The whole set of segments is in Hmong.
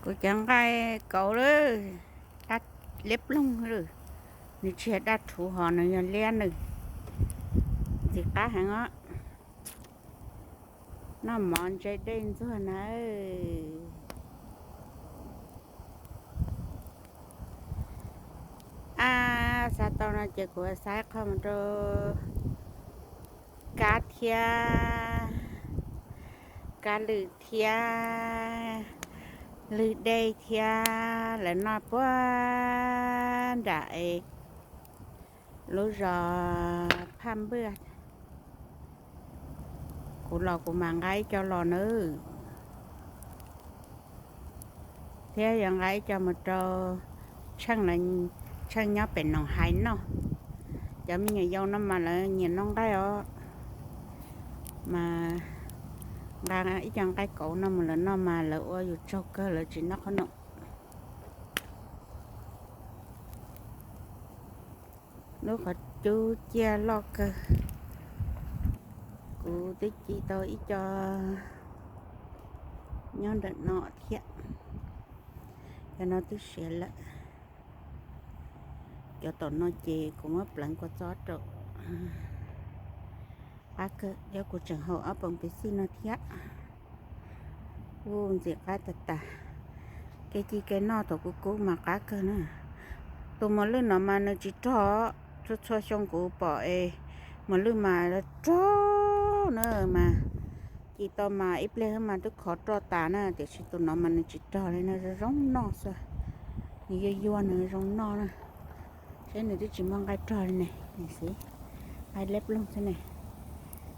Kuv cov nqaij kauv lawm, daj liab ploog lawm. Nws tsis yog daj rhuv hos nws yog liab nws. Ntxim qab heev os. Noj mov ntse dej ntxuag na. Ab, xav tau no ces kuv xav qhov mus rau kab thiab, kab lwm thiab, lwm dej thiab, lawv noj puag nram es lub zos Phaj Npaj. Kuv los kuv mam nqa ib co los nawb, thiab yuav nqa ib co mus rau Tsheej, Tsheej nyob pem Noom Hais noj. Cov me nyuam yaus no mas lawv nyiam noj nqaij os, mas nqa ib co nqaij kauv no mus lawv noj mas lawv ua yus tsaug kawg, lawv tsis noj qhob noom. Lub qhov cub ciaj loj kawg. Kuv twb ci tau ib co nyob ntawm no thiab. Cov no twb siav lawm. Cov tom no ces kuv muab pleev kua txob rau. Qab kawg, yog kuv tseem haus ob poom piv xij no thiab. Ub, ntxim qab tag tas. Kev ci kev noj thaum kuv kub mas qab kawg na. Tus mos lwj no mas nws tsis rog, txhua txhua xyoo kuv pom es mos lwj mas rog na mas ci tau mas ib pliag mas twb khov roj tas na, tiam sis tus no mas nws tsis rog li na, zoo zoo noj xwb. Nws yuag yuag nws zoo noj na. Seb nws twb tsis muaj nqaij rog li ne, nws xwb, nqaij liab ploog xwb ne.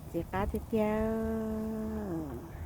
Ntxim qab tiag tiag.